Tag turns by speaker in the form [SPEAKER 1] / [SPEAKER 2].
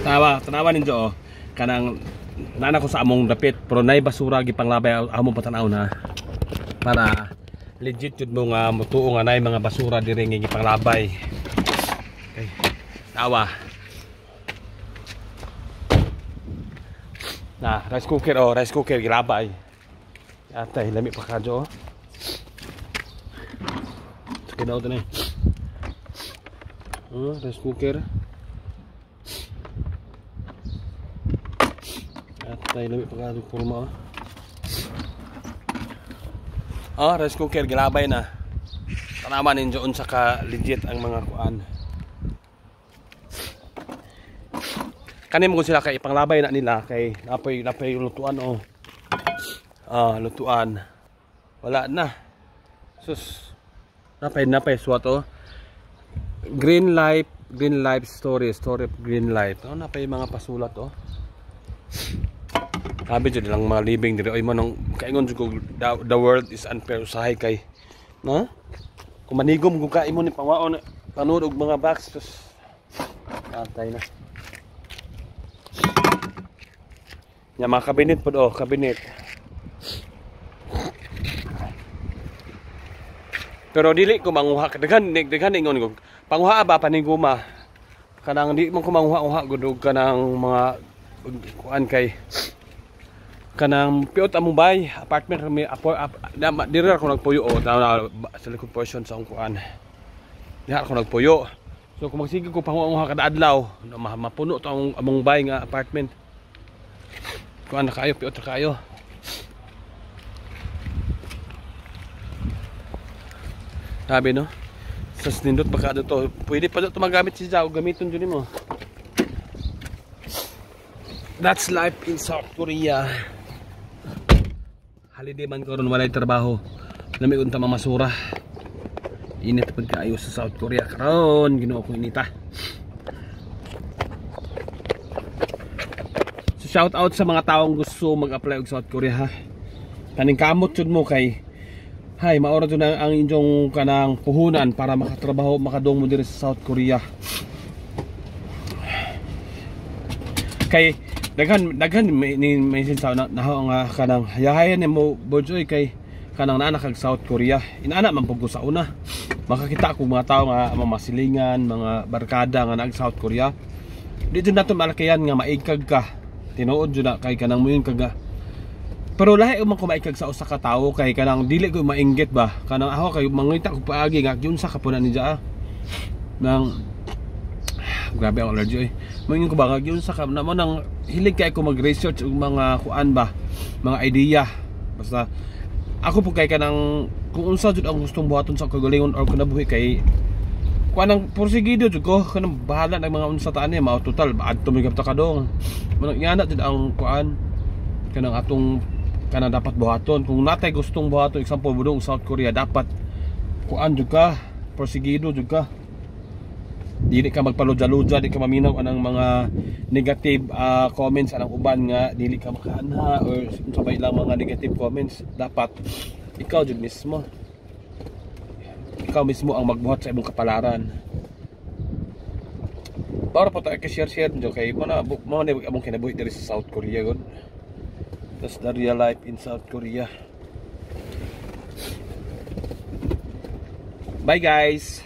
[SPEAKER 1] Tanawa, tanawa ninyo oh. Kanang nana ko sa among dapit pero nay basura gipanglabay among patanaw na para legit jud mo nga mutuo nga nay mga basura diri nga gipanglabay. Okay. Tawa. Na, rice cooker oh, rice cooker gilabay. Atay, lami pa kadyo oh. Sakit daw na eh. Oh, rice cooker. Atay, lami pa kadyo kurma oh. Oh, rice cooker gilabay na. Tanaman ninyo unsa ka legit ang mga kuan. Kani mo sila kay ipanglabay na nila kay napoy napoy lutuan oh. Ah, lutuan. Wala na. Sus. Napay napay suwat oh. Green Life story, story of Green Life. Oh, napay mga pasulat oh. Sabi jud lang mga living diri oy mo nang kaingon jud ko the world is unfair usahay kay no? Kung manigom kung kaimo ni pangaon panood og mga box sus. Atay na. Ya mga kabinet pod oh, kabinet. Pero dili ko manguha daghan daghan ingon ko. Panguha ba paniguma. Kanang di man ko manguha-uha gud og kanang mga kuan kay kanang piot among bay apartment kami apo diri ako nagpuyo oh, na, sa likod portion sa akong kuan. Diha ako nagpuyo. So kung magsige ko panguha kada adlaw, mapuno to ang among bay nga apartment. Kuan na kayo, piot na kayo. Sabi no? Sa nindot pa ka to. Pwede pa to magamit si Zao, gamiton jud nimo. That's life in South Korea. Holiday man karon walay trabaho. Lami unta mamasura. Init pud kaayo sa South Korea karon, Ginoo ko inita. So shout out sa mga taong gusto mag-apply og South Korea ha. Kaning kamot jud mo kay hay maora jud ang inyong kanang puhunan para makatrabaho, makadung mo diri sa South Korea. Kay daghan daghan may sinsaw na nga kanang hayahayan nimo bojoy kay kanang naa kag South Korea. Inaana man pud ko sa una. Makakita ko mga tawo nga mga masilingan, mga barkada nga naag South Korea. Di jud nato malakihan nga maigkag ka. Tinuod jud na kay kanang moyon kag pero lahi man ko maikag sa usa ka tawo kay kanang dili ko mainggit ba. Kanang ako kay mangita ko paagi nga gyud sa kapuna ni dya. Nang grabe ang allergy oy. Moingon ko ba nga gyud sa ka na mo nang hilig kay ko mag-research og mga kuan ba, mga idea. Basta ako po kay kanang kung unsa jud ang gustong buhaton sa kagalingon or kinabuhi kay kuan ang porsigido jud ko kanang bahala nag mga unsa ta ani mao total adto mi gapta kadong. Manang ingana jud ang kuan kanang atong kanang dapat buhaton. Kung natay gustong buhaton example budong South Korea dapat kuan jud ka, porsigido jud ka. Dili ka magpaludya-ludya, di ka maminaw anang mga negative comments anang uban nga dili ka makaanha or unsa ba ilang mga negative comments. Dapat ikaw jud mismo. Ikaw mismo ang magbuhat sa imong kapalaran. Para po tayo ka-share-share nyo kay mo na mo na among kinabuhi diri sa South Korea gud. That's the real life in South Korea. Bye guys.